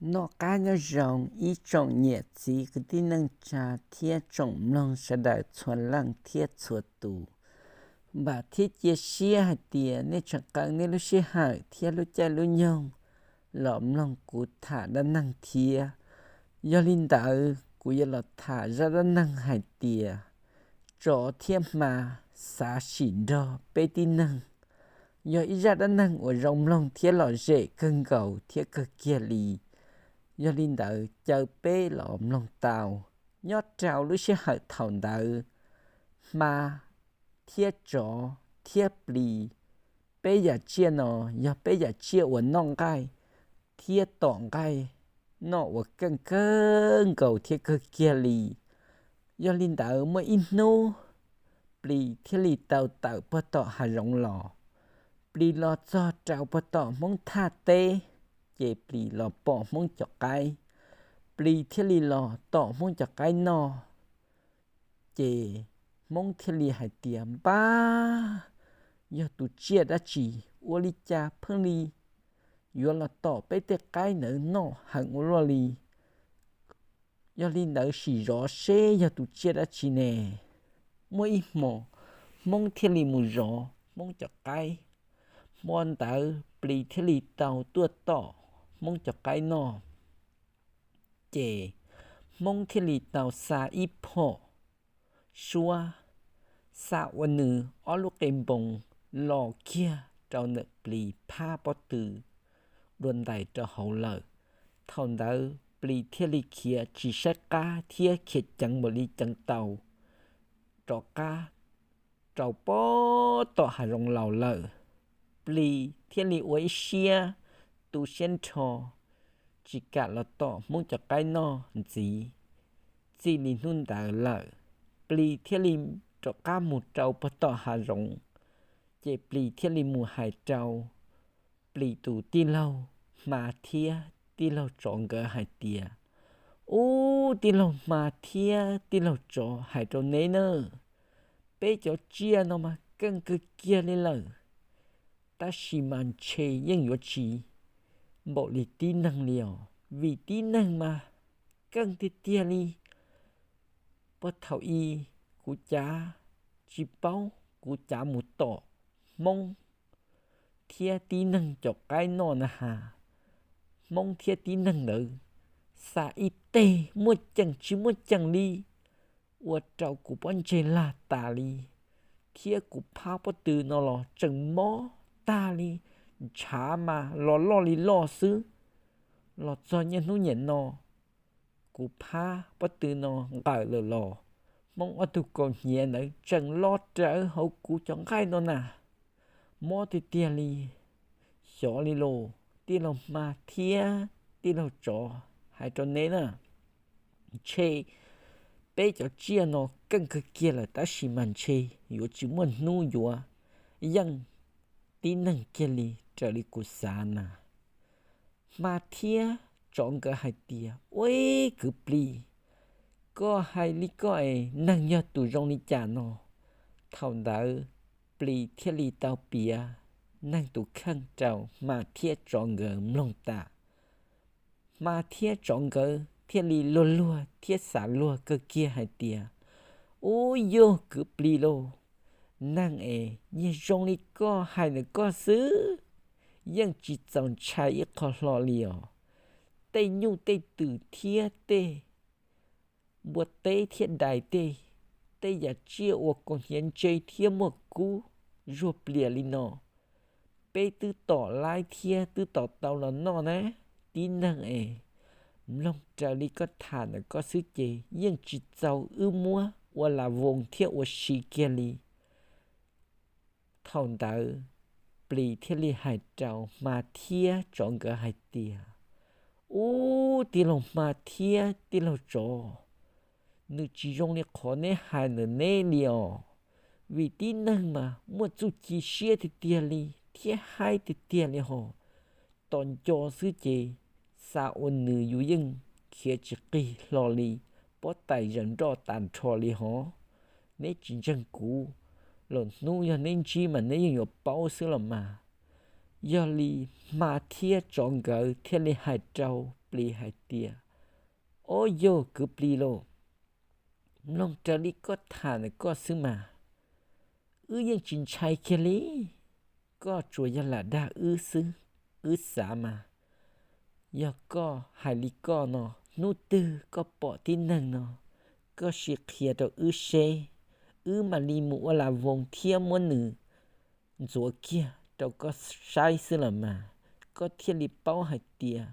Noj qab nyob zoo ib tsoom niam txiv kwv tij neej tsa thiab tsoom mloog sawv daws txhua leej thiab txhua tus. Vam thiab cia siab hais tias nej tseem qee nej lub sij hawm thiab lub caij lub nyoog los mloog kuv tham dab neeg thiab. Yog li ntawd kuv yuav los tham zaj dab neeg hais tias tsov thiab hma xav sim nrog peb tib neeg. Yog ib zaj dab neeg uas zoo mloog thiab lom zem kawg nkaus thiab kawg kiag li. Yog li ntawd caw peb los mloog tau. Nyob rau lub sij hawm thaum ntawd, hma thiab tsov thiab plis, peb yam tsiaj no yog peb yam tsiaj uas noj nqaij thiab tom nqaij noj uas keej kawg nkaus thiab kawg kiag li. Yog li ntawd muaj ib hnub plis thiaj li tau tawm puag tom hav zoov los. Plis los txog rau puag tom Hmoob thaj teb, ces plis los pom Hmoob cov qaib. Plis thiaj li los tom Hmoob cov qaib noj. Ces Hmoob thiaj li hais tias, Npab, yog tus tsiaj dab tsi, ua li cas pheej li yuav los tom peb tej qaib ntawd noj heev ua luaj li? Yog li ntawd sim zov seb yog tus tsiaj dab tsi ne. Muaj ib hmos, Hmoob thiaj li mus zov Hmoob cov qaib. Hmo ntawd plis thiaj li tau tuaj tom Hmoob cov qaib noj. Ces Hmoob thiaj li tau xa ib phom suab, xa ua nws ob lub qe npoo los kiag rau ntawm plis phab pob tw dua ntais rau hauv lawm. Thaum ntawd plis thiaj li khiav tsis saib qab thiab khiav ceev npaum li ceev tau rov qab rau puag tom hav zoov laus lawm. Plis thiaj li ua ib siab tu siab nrho, tsis kam los tom Hmoob cov qaib noj ntxiv. Txij li hnub ntawd lawm, plis thiaj li rov qab mus rau puag tom hav zoov, ces plis thiaj li mus hais rau plis tus tij laug hma thiab tij laug tsov nkawd hais tias, Ub, tij laug hma thiab tij laug tsov, hais rau neb na, peb cov tsiaj no mas keej kawg kiag li lawm, tab sis mas ntshe yeej yuav tsis npaum li tib neeg li os, vim tib neeg mas keej tiag tiag li. Puag thaum i kuv cav tsis paub, kuv cav mus tom Hmoob thiab tib neeg cov qaib noj na has, Hmoob thiab tib neeg ntawd xa ib teg muaj ceem tsis muaj ceem li, ua rau kuv pob ntseg lag tas li, thiab kuv phab pob tw no los tseem mob tag li, ntshav mas los loj li loj xwb. Los txog niaj hnub niam no, kuv phab pob tw no nqawm lawm los Hmoob ob tug kaus hniav ntawd tseem lo rawv hauv kuv cov nqaij no na. Mob tiag tiag li. Xyov li los, tij laug hma thiab tij laug tsov, hais rau neb na, ntshe peb cov tsiaj no keej kawg kiag lawm, tab sis mas ntshe yuav tsis muaj hnub yuav yeej tib neeg kiag li raws li kuv xav na. Hma thiab tsov nkawd hais tias, Ua, kwv plis, koj hais li koj es neeg yog tus zoo li cas no? Thaum ntawd plis thiaj li tau piav neeg tus kheej rau hma thiab tsov nkawd mloog tas. Hma thiab tsov nkawd thiaj li luag luag thiab xav luag kawg kiag hais tias, Ub, yog kwv plis lauj, neeg es yeej zoo li koj hais ntawm koj xwb, yeej tsis txaus ntshai ib qho hlo li os. Tej nyuj tej twm thiab tej npua teb thiab dais tej, tej yam tsiaj uas kaus hniav ntse thiab muaj kub zuag plias li no, peb twb tom laib thiab twb tom tau los noj na. Tib neeg es, mloog raws li koj tham ntawm koj xwb ces yeej tsis txaus wb muab ua las voos thiab ua si kiag li. Thaum ntawd plis thiaj li hais rau hma thiab tsov nkawd hais tias, Ub, tij laug hma thiab tij laug tsov, nws tsis zoo li qhov neb hais ntawm neb li os. Vim tib neeg mas muaj txuj ci siab tiag tiag li thiab haib tiag tiag li hos. Tos nco xwb ces xa ua nws yus yeej khiav tsis qig hlo li, pob tais zaws nroj tas nrho li hos. Neb tsis ntseeg kuv, los hnub yog neb ntsib mas neb yeej yuav paub xwb los mas. Yog li hma thiab tsov nkawd thiaj li hais rau Plis hais tias, Ob yog kwv Plis lauj, mloog raws li koj tham ntawm koj xwb mas, wb yeej tsis ntshai kiag li. Koj tsuas yog lam dag wb xwb. Wb xav mas yog koj hais li koj no, hnub twg koj pom tib neeg no, koj sim qhia rau wb seb, wb mam li mus ua las voos thiab muab nws ntxuav kiag rau koj saib xwb los mas, koj thiaj li paub hais tias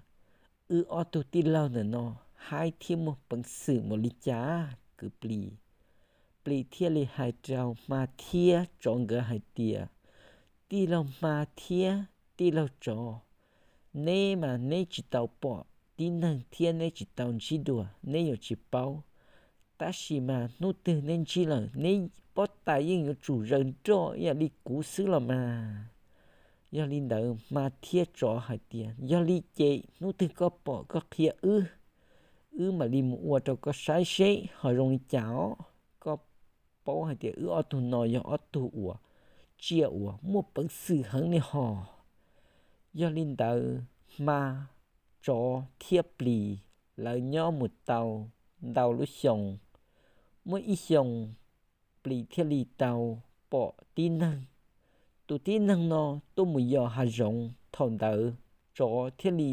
wb ob tug tij laug ntawm no haib thiab muaj peev xwm npaum li cas, kwv Plis. Plis thiaj li hais rau hma thiab tsov nkawd hais tias, Tij laug hma thiab tij laug tsov, neb mas neb tsis tau pom tib neeg thiab neb tsis tau ntsib dua, neb yuav tsis paub. Tab sis mas hnub twg neb ntsib lawm, neb pob tais yeej yuav tsum zaws nroj ib yam li kuv xwb los mas. Yog li ntawd hma thiab tsov hais tias, Yog li ces hnub twg koj pom koj qhia wb, wb mam li mus ua rau koj saib seb ho zoo li cas os. Koj paub hais tias wb ob tug no yog ob tug uas tsiaj uas muaj peev xwm heev li hos. Yog li ntawd hma, tsov thiab plis lawv nyob mus tau ntau lub xyoo. Muaj ib xyoo, plis thiaj li tau pom tib neeg. Tus tib neeg no tuaj mus yos hav zoov, thaum ntawd tsov thiaj li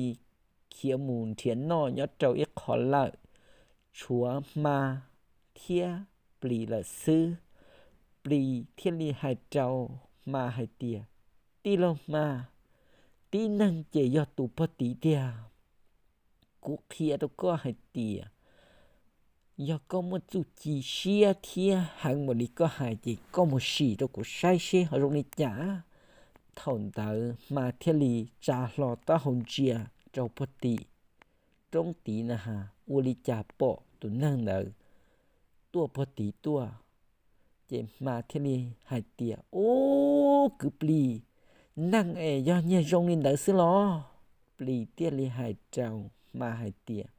khiav mus nrhiav noj nyob rau ib qho lawm, tshuav hma thiab plis lawm xwb. Plis thiaj li hais rau hma hais tias, Tij laug hma, tib neeg ces yog tus pog tid tiag. Kuv qhia rau koj hais tias, yog koj muaj txuj ci siab thiab heev npaum li koj hais ces koj mus sim rau kuv saib seb ho zoo li cas. Thaum ntawd hma thiaj li tsa hlo taub hau ntsia rau pog tim roob tid na has, ua li cas pom tus neeg ntawd tuaj pog tid tuaj. Ces hma thiaj li hais tias, Ub, kwv plis, neeg es yog nyiag zoo li ntawd xwb los? Plis thiaj li hais rau hma hais tias,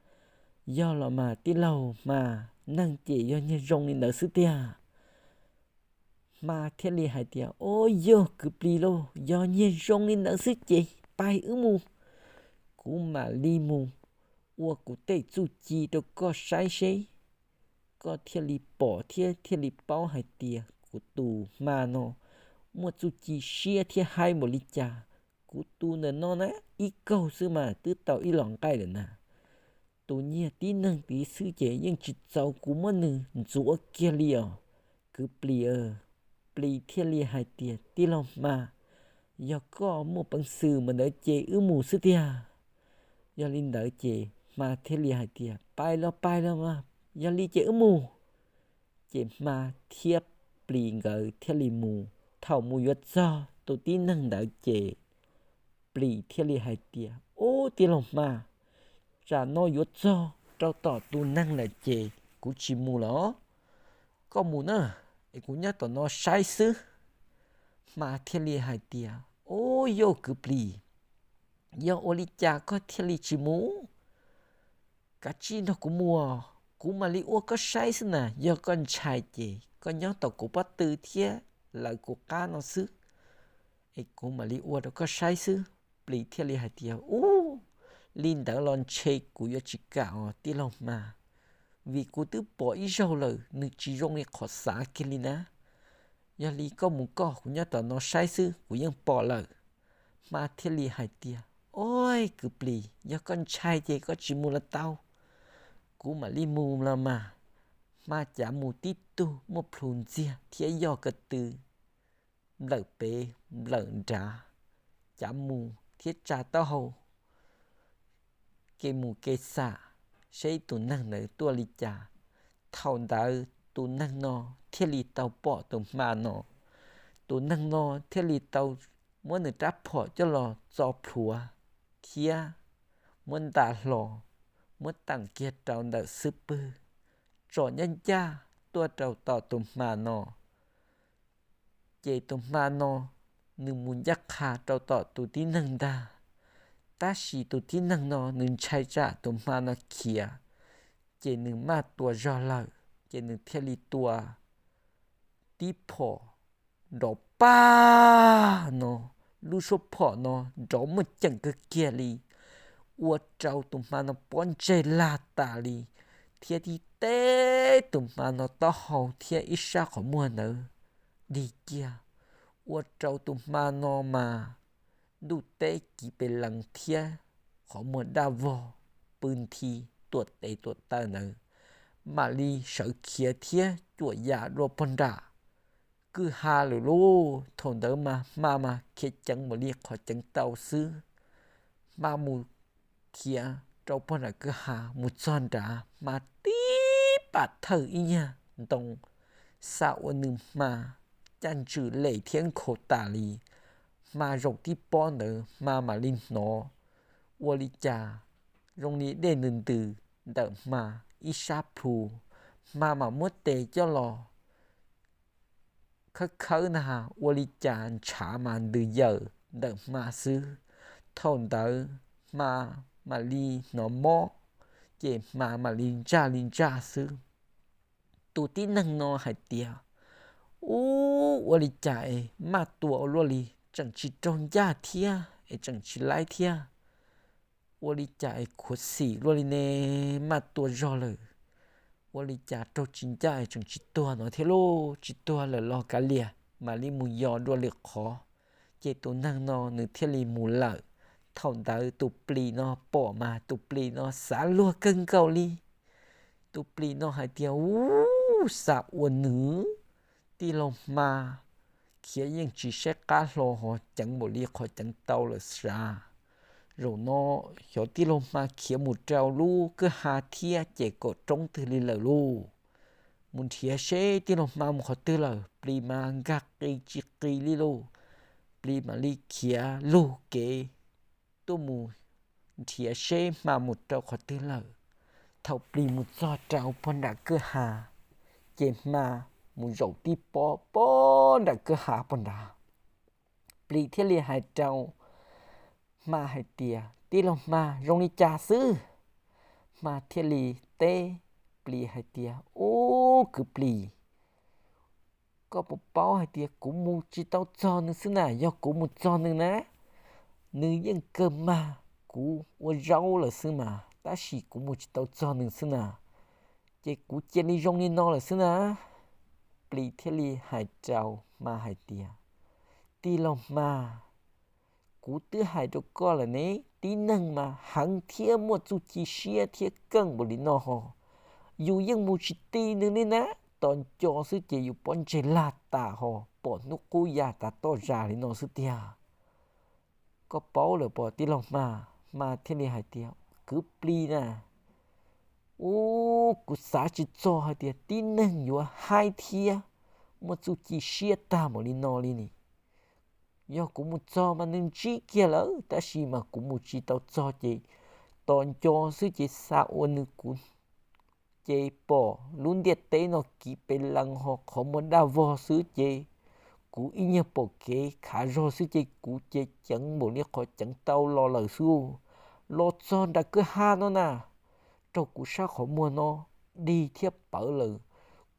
Yog los mas tij laug hma, neeg ces yog nyiag zoo li ntawd xwb tiag. Hma thiaj li hais tias, Ub, yog kwv plis lauj, yog nyiag zoo li ntawd xwb ces pais wb mus. Kuv mam li mus ua kuv tej txuj ci rau koj saib seb, koj thiaj li pom thiab thiaj li paub hais tias kuv tus hma no muaj txuj ci siab thiab haib npaum li cas. Kuv tus ntawm no na, ib kaug xwb mas twb tau ib los nqaij lawm na. Tus nyiag tib neeg tid xwb ces yeej tsis txaus kuv muab nws ntxuav kiag li os, kwv plis. Plis thiaj li hais tias, Tij laug hma, yog koj muaj peev xwm mus ntawd ces wb mus xwb tiag. Yog li ntawd ces hma thiaj li hais tias, Pais los pais los mas, yog li ces wb mus. Ces hma thiab plis nkawd thiaj li mus. Thaum mus yuav txog tus tib neeg ntawd ces plis thiaj li hais tias, Ub, tij laug hma, tsam no yuav txog rau tom tus neeg lawm ces kuv tsis mus los, koj mus na, es kuv nyob tom no saib xwb. Hma thiaj li hais tias, Ub, yog kwv plis, yog ua li cas koj thiaj li tsis mus? Kav tsij nrog kuv mus, kuv mam li ua koj saib xwb na. Yog koj ntshai ces koj nyob tom kuv pob tw thiab lawv kuv qab no xwb, es kuv mam li ua rau koj saib xwb. Plis thiaj li hais tias, Ub, li ntawd los ntshe kuv yuav tsis kam os tij laug hma, vim kuv twb pom ib zaug lawm, nws tsis zoo li qhov xav kiag li na. Yog li koj mus koj, kuv nyob tom no saib xwb, kuv yeej pom lawm. Hma thiaj li hais tias, Ub, kwv plis, yog koj ntshai ces koj tsis mus los tau, kuv mam li mus los mas. Hma cav mus tib tug muaj plhus ntxiag thiab yog ko tw, nplawm pem nplawm nrad, cav mus thiab tsa taub hau kev mus kev xam seb tus neeg ntawd tuaj li cas. Thaum ntawd tus neeg no thiaj li tau pom tus hma no. Tus neeg no thiaj li tau muab nws rab phom coj los txo plhuav thiab muab nta hlo, muab teem kiag rau ntawm xub pwg, tsom ncaj ncaj tuaj rau tom tus hma no. Ces tus hma no nws mus ncaj qha rau tom tus tib neeg ntag. Tab sis tus tib neeg no nws ntshai tsam tus hma no khiav, ces nws maj tua zog lawm, ces nws thiaj li tua tib phom nrov pag no, lub suab phom no nrov muaj ceem kawg kiag li, ua rau tus hma no pob ntseg lag tas li, thiab tib teb tus hma no taub hau thiab ib sab qhov muag ntawd dig kiag, ua rau tus hma no mas ntuj teb kiv pes lees thiab qhov muag daj vog pw nthi tuam tes tuam taw ntawd, mam li sawv khiav thiab cuam yam dua pog nram kwj ha lawm lauj. Thaum ntawd mas hma mas khiav ceev npaum li qhov ceev tau xwb. Hma mus khiav rau pog nram kwj ha, mus txog nrad hma tib pam thawj ib nyuag ntoo, xa ua nws hma caj ntswm lem thiab nkhaus tas li. Hma zaum tib pob ntawd hma mam li hnov ua li cas zoo li dej ntws ntws ntawm hma ib sab plhu. Hma mam muab tes coj los khawb khawb na has ua li cas ntshav mas ntws yawm ntawm hma xwb. Thaum ntawd hma mam li hnov mob, ces hma mam li ntsaj li ntsaj xwb. Tus tib neeg no hais tias, ub, ua li cas es maj tua ua luaj li, tseem tsis raug ncaj thiab es tseem tsis laib thiab. Ua li cas es khuav xim luaj li ne, maj tua zog lawm. Ua li cas raug tsis ncaj es tseem tsis tuag no thiab lauj, tsis tuag lawm los kav liam, mam li mus yos dua lwm qhov. Ces tus neeg no nws thiaj li mus lawm. Thaum ntawd tus plis no pom mas tus plis no xav luag kawg nkaus li. Tus plis no hais tias, ub, xa ua nws tij laug hma khiav yeej tsis saib qab hlo ho ceev npaum li qhov ceev tau lawm sav. Zaum no xyov tij laug hma khiav mus rau lub kwj ha thiab ces kaum roob twg li lawm lauj. Mus nrhiav seb tij laug hma mus qhov twg lawm. Plis mas nkag qis tsis qis li lauj. Plis mam li khiav lug kev tuaj mus nrhiav seb hma mus rau qhov twg lawm. Thaum plis mus txog rau pog nram kwj ha, ces hma mus zaum tib pob pog nram kwj ha pog nrad. Plis thiaj li hais rau hma hais tias, tij laug hma, zoo li cas xwb? Hma thiaj li teb plis hais tias, ub, kwv plis, koj puas paub hais tias kuv mus tsis tau txog nws xwb na? Yog kuv mus txog nws na, nws yeej kawg mag kuv ua zaub lawm xwb mas, tab sis kuv mus tsis tau txog nws xwb na, ces kuv cia li zoo li no lawm xwb na. Plis thiaj li hais rau hma hais tias, tij laug hma, kuv twb hais rau koj lawm ne, tib neeg mas heev thiab muaj txuj ci siab thiab keej npaum li no ho, yus yeej mus tsis ti nws li na. Tos nco xwb ces yus pob ntseg lag tas ho pom hnub qub ya tas toj zas li no xwb tiag. Koj paub lawm pom tij laug hma? Hma thiaj li hais tias, kwv plis na, ub, kuv xav tsis txog hais tias tib neeg yuav haib thiab muaj txuj ci siab tag npaum li no li ni. Yog kuv mus txog mas nws ntsib kiag lawm, tab sis mas kuv mus tsis tau txog ces tos nco xwb ces xa ua nws kuv ces pom lub ntiaj teb no kiv pes lees ho qhov muag daj vog xwb ces kuv ib nyuag pom kev khav zog xwb ces kuv ces ceev npaum li qhov ceev tau los lawm xwb. Los txog nram kwj ha no na, raug kuv sab qhov muag no dig thiab pawv lawm.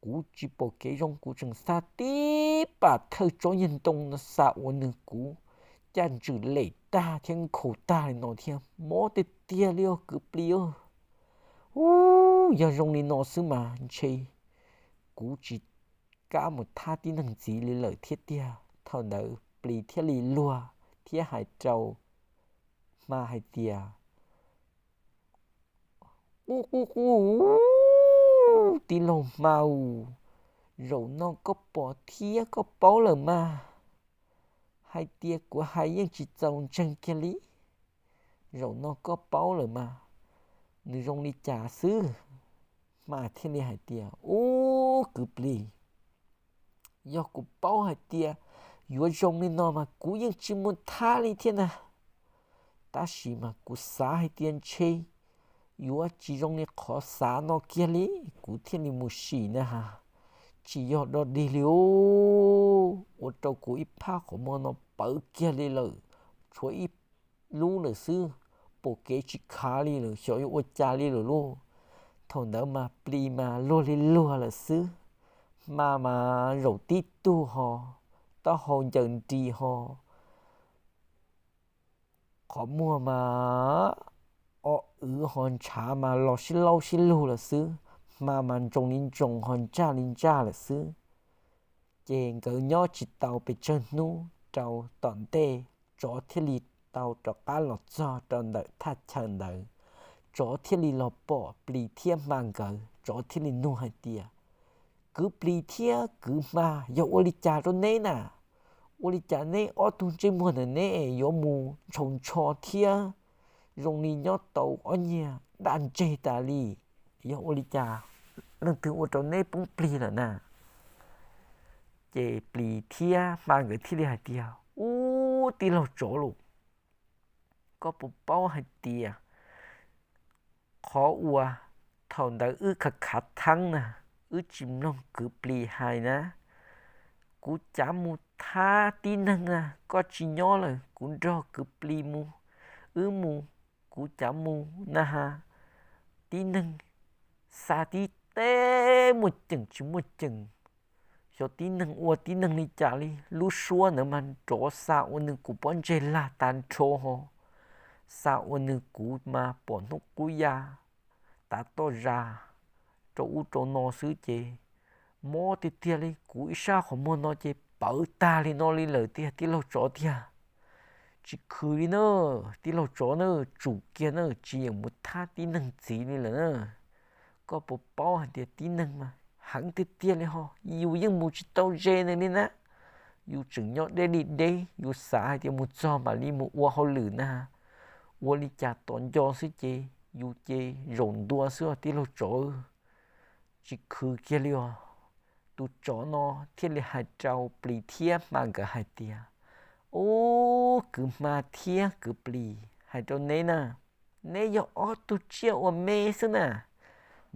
Kuv tsis pom kev zoo, kuv tseem xa tib pam thawj tsob nyuag ntoo no xa ua nws kuv caj ntswm lem tag thiab nkhaus tag li no thiab, mob tiag tiag li os kwv plis. Ub, yog zoo li no xwb mas ntshe kuv tsis kam mus thab tib neeg ntxiv li lawm thiab tiag. Thaum ntawd plis thiaj li luag thiab hais rau hma hais tias, qub qub qub, tij laug hma, zaum no koj pom thiab koj paub lawm mas, hais tias kuv hais yeej tsis txaus ntseeg kiag li. Zaum no koj paub lawm mas, nws zoo li cas xwb? Hma thiaj li hais tias, ub, kwv plis, yog kuv paub hais tias yuav zoo li no mas kuv yeej tsis mus thab li thiab na. Tab sis mas kuv xav hais tias ntshe yuav tsis zoo li qhov xav no kiag li, kuv thiaj li mus sim na has. Tsis yog dog dig li os, ua rau kuv ib phab qhov muag no pawv kiag li lawm, tshuav ib lub lawm xwb, pom kev tsis khav li lawm, xyov yuav ua cas li lawm lauj. Thaum ntawd mas plis mas luag li luag lawm xwb. Hma mas zaum tib tug ho, taub hau ncaws nris ho, qhov muag mas o wv ho ntshav mas los sib laub sib lug lawm xwb, hma mas ntsoog li ntsoog ho ntsaj li ntsaj lawm xwb. Ces nkawd nyob tsis tau pes tsawg hnub rau tom ntej, tsov thiaj li tau rov qab los txog rau ntawm thaj chaw ntawd. Tsov thiaj li los pom plis thiab hma nkawd, tsov thiaj li nug hais tias, Kwv plis thiab kwv hma, yog ua li cas rau neb na? Ua li cas neb ob tug ntsej muag ntawm neb yuav mus ntshaus ntsho thiab zoo li nyob tau ob nyuag daj ntseg tas li? Yog ua li cas, leej twg ua rau neb poob plig lawm na? Ces plis thiab hma nkawd thiaj li hais tias, Ub, tij laug tsov lauj, koj puas paub hais tias qhov uas thaum ntawd wb khav khav theeb na, wb tsis mloog kwv plis hais na, kuv cav mus thab tib neeg na, koj tsis nyob lawm, kuv nrog kwv plis mus, wb mus, kuv cav mus na has, tib neeg xa tib teb muaj ceem tsis muaj ceem, xyov tib neeg ua tib neeg li cas li, lub suab ntawd mas nrov xa ua nws kuv pob ntseg lag tag nrho ho, xa ua nws kuv mas pom hnub qub ya tav toj zag rau ub rau no xwb ces mob tiag tiag li, kuv ib sab qhov muag no ces pawv tag li no li lawm tiag tij laug tsov tiag. Tsis khwv li na, tij laug tsov na, tsum kiag na, tsis yeem mus thab tib neeg ntxiv li lawm na. Koj puas paub hais tias tib neeg mas heev tiag tiag li ho, yus yeej mus tsis tau ze nws li na. Yus tseem nyob deb li deb, yus xav hais tias mus txog mam li mus ua hauj lwm na, ua li cas tom nco xwb ces yus ces zaum ntua xwb os tij laug tsov. Tsis khwv kiag li os. Tus tsov no thiaj li hais rau plis thiab hma nkawd hais tias, Ub, kwv hma thiab kwv plis, hais rau neb na, neb yog ob tug tsiaj ua me xwb na,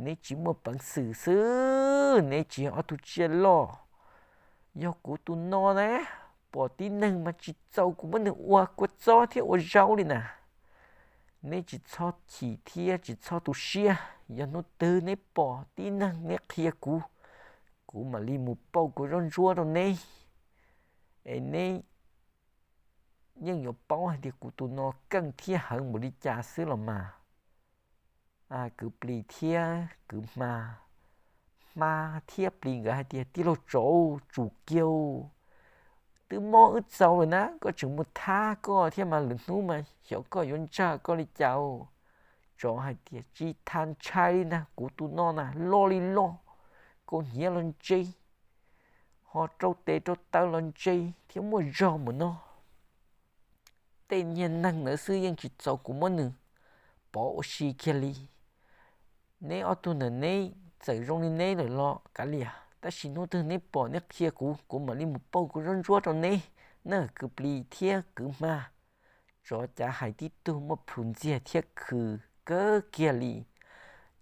neb tsis muaj peev xwm xwb, neb tsis yog ob tug tsiaj loj. Yog kuv tus no na, pom tib neeg mas tsis txaus kuv muab nws ua kua txob thiab ua zaub li na. Neb tsis txhob chim thiab tsis txhob tu siab, yog hnub twg neb pom tib neeg neb qhia kuv, kuv mam li mus pauj kua zaub ntsuab rau neb, es neb yeej yuav paub hais tias kuv tus no keej thiab heev npaum li cas xwb los mas. Kwv plis thiab kwv hma, hma thiab plis nkawd hais tias, Tij laug tsov, tsum kiag, twb mob wb txaus lawm na, koj tseem mus thab koj thiab mas lwm hnub mas xyov koj yuav ntsaj koj li cas. Tsov hais tias, Tsis tas ntshai li na, kuv tus no na loj li loj, kaus hniav los ntse, ho rau tes rau taw los ntse thiab muaj zog mus no. Tej niag neeg ntawd xwb yeej tsis txaus kuv muab nws pov ua si kiag li. Neb ob tug ntawm neb txawm zoo li neb lawm los kav liam, tab sis hnub twg neb pom neb qhia kuv, kuv mam li mus pauj kua zaub ntsuab rau neb na kwv plis thiab kwv hma. Tsov cav hais tib tug muaj plhus ntxiag thiab khwv kawg kiag li.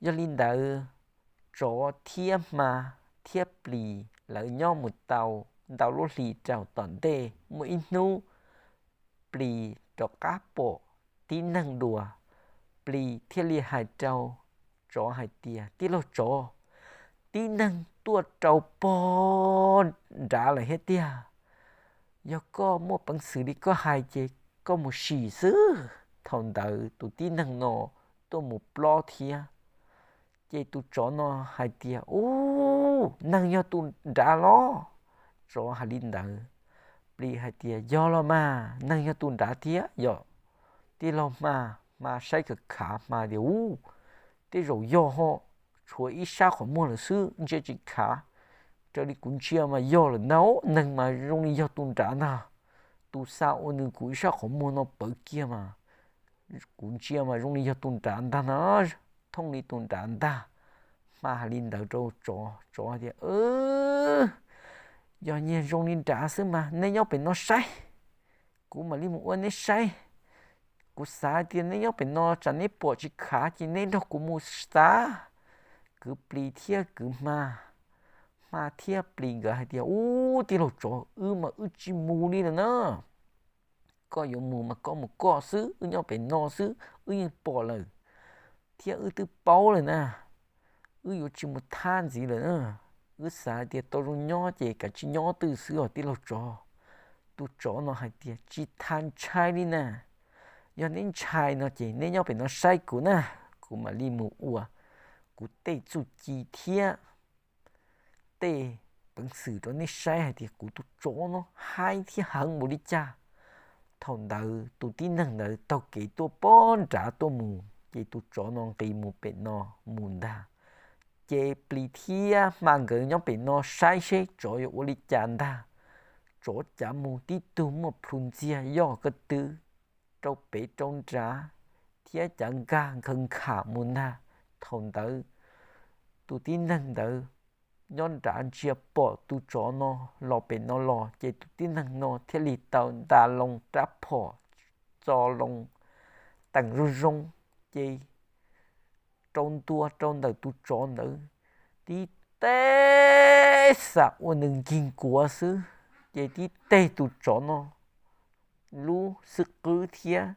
Yog li ntawd, tsov thiab hma thiab plis lawv nyob mus tau ntau lub hlis rau tom ntej, muaj ib hnub plis rov qab pom tib neeg dua. Plis thiaj li hais rau tsov hais tias, Tij laug tsov, tib neeg tuaj rau pog nrad lawm thiab tiag. Yog koj muaj peev xwm li koj hais ces koj mus sim xwb. Thaum ntawd tus tib neeg no tuaj mus plob thiab. Ces tus tsov no hais tias, Ub, neeg yog tus nrad los? Tsov hais li ntawd. Plis hais tias, Yog los mas, neeg yog tus nrad thiab yom. Tij laug hma, hma saib khav khav, hma tias, Ub, tej zaum yog ho, tshuav ib sab qhov muag lawm xwb, ntsia tsis khav. Raws li kuv ntsia mas yog lawm ntag, neeg mas zoo li yog tus nrad ntag. Tus xa ua nws kuv ib sab qhov muag no pawv kiag mas kuv ntsia mas zoo li yog tus nrad ntag na, thooj li tus nrad ntag. Hma hais li ntawd rau tsov, tsov tias, Yog nyias zoo li nrad xwb mas neb nyob pem no saib, kuv mam li mus ua neb saib. Kuv xav tias neb nyob pem no tsam neb pom tsis khav ces neb nrog kuv mus xav. Kwv plis thiab kwv hma, hma thiab plis nkawd hais tias, Ub, tij laug tsov, wb mas wb tsis mus li lawm na. Koj yuav mus mas koj mus koj xwb, wb nyob pem no xwb wb yeej pom lawm thiab wb twb paub lawm na. Wb yuav tsis mus thab ntxiv lawm na. Wb xav tias tau zoo nyob ces kav tsij nyob twj xwb os tij laug tsov. Tus tsov no hais tias, Tsis tas ntshai li na, Yog neb ntshai no ces neb nyob pem no saib kuv na, kuv mam li mus ua kuv tej txuj ci thiab tej peev xwm rau neb saib hais tias kuv tus tsov no haib thiab heev npaum li cas. Thaum ntawd tus tib neeg ntawd taug kev tuaj pog nrad tuaj mus, ces tus tsov no nqis mus pem no mus ntag. Ces plis thiab hma nkawd nyob pem no saib seb tsov yuav ua li cas ntag. Tsov cav mus tib tug muaj plhu ntxiag yoj ko tw rau pem rau nrad thiab cav nkag nkhaws nkham mus ntag. Thaum ntawd tus tib neeg ntawd nyob nrad ntsia pom tus tsov no los pem no los, ces tus tib neeg no thiaj li tau nta loo rab phom, txo loo teem zoo zoo, ces rau ntua rau ntawm tus tsov ntawd, tib teg xam ua nws nkig nkuav xwb, ces tib teg tus tsov no lub xwb qwb thiab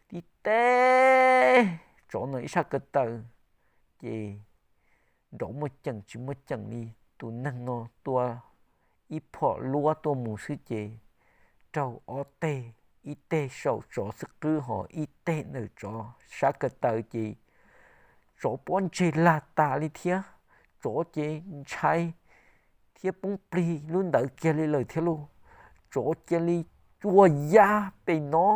tib teg tsov no ib sab ko taw, ces nrov muaj ceem tsis muaj ceem li. Tus neeg no tua ib phom luab tuaj mus xwb ces raug ob teg, ib teg saum tsov xwb qwb ho ib teg ntawm tsov sab ko taw, ces tsov pob ntseg lag tas li thiab. Tsov ces ntshai thiab poob plig lub ntawd kiag li lawm thiab lauj. Tsov cia li cuag ya pem no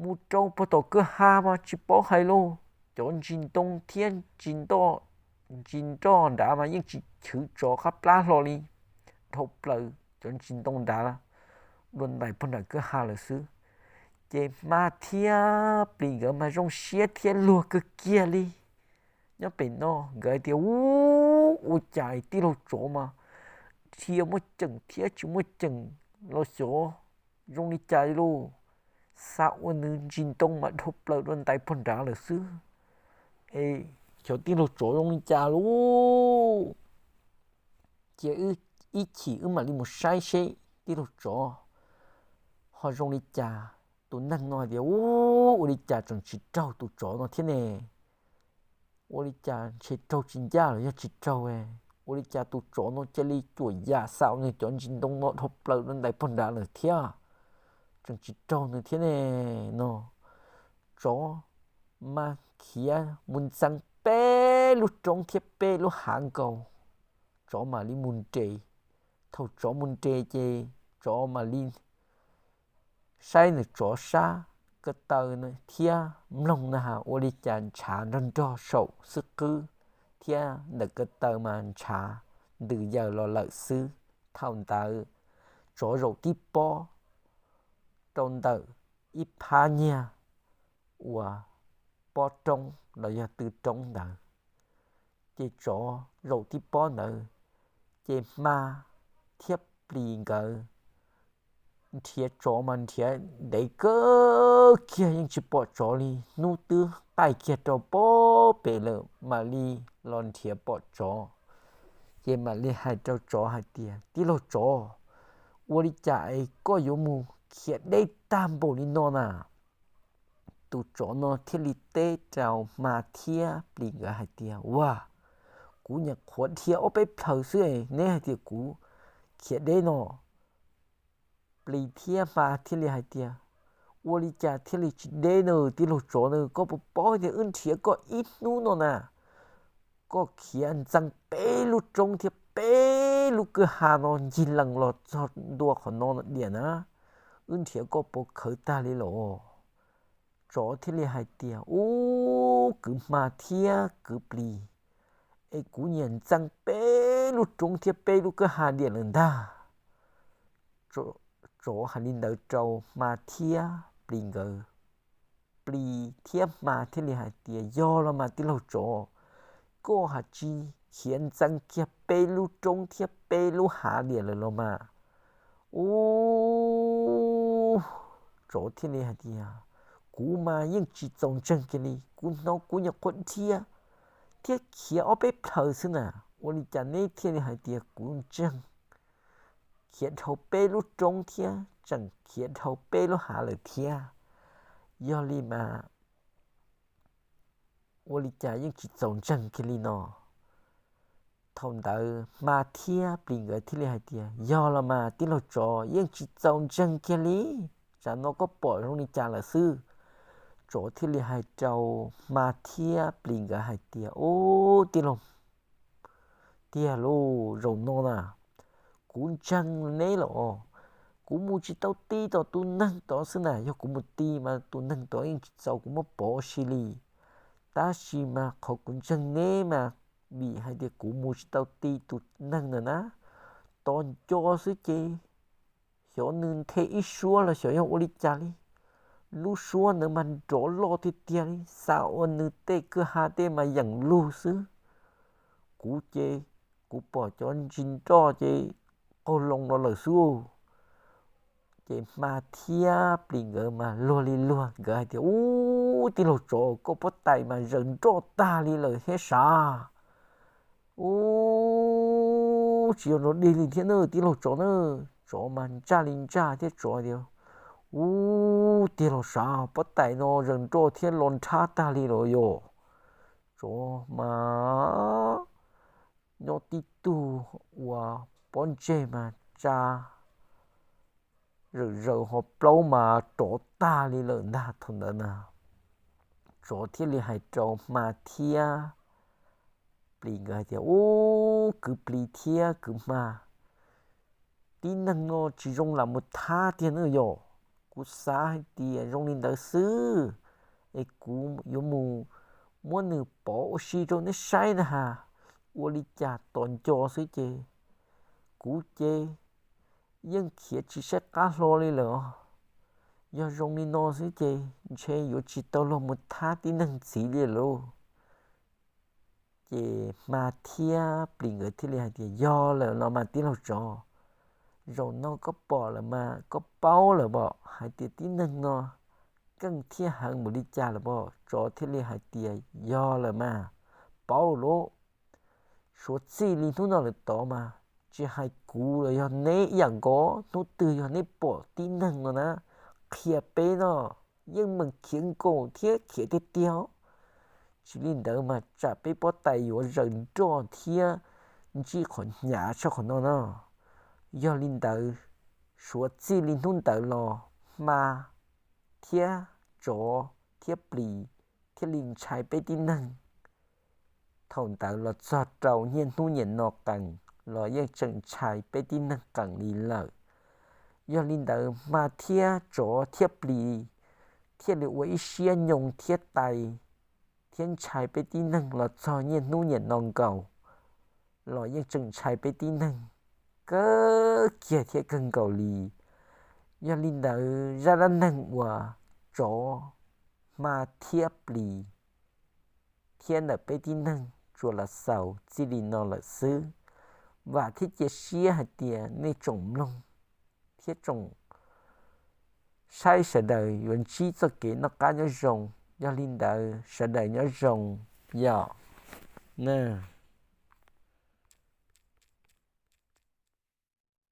mus rau puag tom kwj ha mas tsis paub hais lauj. Cov ntsis ntoo thiab ntsis nroj nrad mas yeej tsis chwv tsov qab plab hlo li, dhau plaws cov ntsis ntoo nrad dua ntais puag nram kwj ha lawm xwb. Ces hma thiab plis nkawd mas zoo siab thiab luag kawg kiag li. Nyob pem no nkawd hais tias, Ub, ua cas tij laug tsov mas dhia muaj ceem thiab tsis muaj ceem los xyov zoo li cas li lauj. Xa ua nws ntsis ntoo mas dhau plaws dua ntais puag nrad lawm xwb. Es cov tij laug tsov zoo li cas lauj? Cia ib chim wb mam li mus saib seb tij laug tsov ho zoo li cas. Tus neeg no hais tias, Ub, ua li cas tseem tsis raug tus tsov no thiab ne? Ua li cas ntshe raug tsis ncaj los yog tsis raug? Ua li cas tus tsov no cia li cuam yam xa nws cov ntsis ntoo no dhau plaws dua ntais puag nrad lawm thiab? Tseem tsis raug nws thiab ne no. Tsov mas khiav mus ntxeev peb lub roob thiab peb lub hav nkaus, tsov mam li mus nres. Thaum tsov mus nres ces tsov mam li saib nws tsov sab ko taw thiab mloog na has ua li cas ntshav nrog nrog saum xwb qwb thiab ntawm ko taw mas ntshav ntws yaws los lawm xwb. Thaum ntawd tsov zaum tib pob rau ntawm ib phab nyiag uas pob roob los yog tw roob ntawd, ces tsov zaum tib pob ntawd, ces hma thiab plis nkawd nrhiav tsov mas nrhiav ntev kawg kiag yeej tsis pom tsov li. Hnub twb qaij kiag rau pob pem lawm mam li los nrhiav pom tsov, ces mam li hais rau tsov hais tias, Tij laug tsov, ua li cas es koj yuav mus khiav deb tag npaum li no na? Tus tsov no thiaj li teb rau hma thiab plis nkawd hais tias, Ua, kuv nyuam qhuav dhia ob peb plhaws xwb es neb hais tias kuv khiav deb no. Plis thiab hma thiaj li hais tias, Ua li cas thiaj li tsis deb na tij laug tsov na? Koj puas paub tias wb nrhiav koj ib hnub no na, koj khiav ntxeev peb lub roob thiab peb lub kwj ha no ncig lees los txog ntua qhov no diam na, wb nrhiav koj puas khawv tag li los? Tsov thiaj li hais tias, Ub, kwv hma thiab kwv plis, es kuv nyiam ntxeev peb lub roob thiab peb lub kwj ha diam lawm ntag. Tsov hais li ntawd rau hma thiab plis nkawd. Plis thiab hma thiaj li hais tias, Yog los mas tij laug tsov, koj has tsis khiav ntxeev kiag peb lub roob thiab peb lub hav diam lawm los mas? Ub, tsov thiaj li hais tias, Kuv mas yeej tsis txaus ntseeg kiag li, kuv hnov kuv nyuam qhuav dhia thiab khiav ob peb plhaws xwb na, ua li cas neb thiaj li hais tias kuv ntseeg khiav dhau peb lub roob thiab tseem khiav dhau peb lub hav lawm thiab? Yog li mas ua li cas yeej tsis txaus ntseeg kiag li no. Thaum ntawd hma thiab plis nkawd thiaj li hais tias, Yog los mas tij laug tsov, yeej tsis txaus ntseeg kiag li. Tsam no koj pom zoo li cas lawm xwb? Tsov thiaj li hais rau hma thiab plis nkawd hais tias, Ub, tij laug, tiag lauj, zaum no na kuv ntseeg neb lawm. Kuv mus tsis tau ti tau tus neeg tod xwb na, yog kuv mus ti mas tus neeg tod yeej tsis txaus kuv muab pov ua si li. Tab sis mas qhov kuv ntseeg neb mas vim hais tias kuv mus tsis tau ti tus neeg ntawd na, tos nco xwb ces xyov nws nthe ib suab los xyov yog ua li cas li, lub suab ntawd mas nrov loj tiag tiag li, xav ua nws tej kwj ha tej mas yeem lug xwb. Kuv ces kuv pom cov ntsis nroj ces qaug loo los lawm xwb. Ces hma thiab plis nkawd mas luag li luag, nkawd hais tias, Ub, tij laug tsov, koj pob tais mas zaws nroj tag li lawm thiab sav. Ub, tsis yog nrov dig li thiab na, tij laug tsov na. Tsov mas ntsaj li ntsaj thiab, tsov tias, Ub, tiag los sav, pob tais no zaws nroj thiab los nrhab tag li los yog. Tsov mas nyob tib tug ua pob ntseg mas tsa zawm zaws ho plaub mas rov tag li lawm ntag. Thaum ntawd na tsov thiaj li hais rau hma thiab plis nkawd hais tias, Ub, kwv plis thiab kwv hma, tib neeg no tsis zoo lam mus thab tiag na yog. Kuv xav hais tias zoo li ntawd xwb es kuv yuav mus muab nws pov ua si rau neb saib na has, ua li cas tos nco xwb ces kuv ces yeej khiav tsis saib qab hlo li lawm os. Yog zoo li no xwb ces ntshe yuav tsis tau luag mus thab tib neeg ntxiv li lauj. Ces hma thiab plis nkawd thiaj li hais tias, Yog lawm los mas tij laug tsov, zaum no koj pom lawm mas koj paub lawm pom hais tias tib neeg no keej thiab heev npaum li cas lawm pom. Tsov thiaj li hais tias, Yog lawm mas, paub lawm. Suav txij li hnub no lawm tod mas tsis hais kuv los yog neb ib yam nkaus, hnub twg yog neb pom tib neeg no na, qhia peb no, yeej meem khiav nkaus thiab khiav tiag tiag. Tsis li ntawd mas tsam peb pob tais yuav zaws nroj thiab ntsib qhov hnyav tshaj qhov no no. Yog li ntawd, suav txij li hnub ntawd los hma thiab tsov thiab plis thiaj li ntshai peb tib neeg. Thaum ntawd los txog rau niaj hnub niam no qees los yeej tseem ntshai peb tib neeg qees li lawm. Yog li ntawd hma thiab tsov thiab plis thiaj li ua ib siab nyoo thiab tais thiab ntshai peb tib neeg los txog niaj hnub niam no nkaus los yeej tseem ntshai peb tib neeg kawg kiag thiab kawg nkaus li. Yog li ntawd zaj dab neeg uas tsov, hma thiab plis thiab ntawm peb tib neeg tsuas los xaus txij li no lawm xwb. Vam thiab cia siab hais tias nej tsoom mloog thiab tsoom saib sawv daws yuav ntsib txoj kev noj qab nyob zoo. Yog li ntawd sawv daws nyob zoo yom na.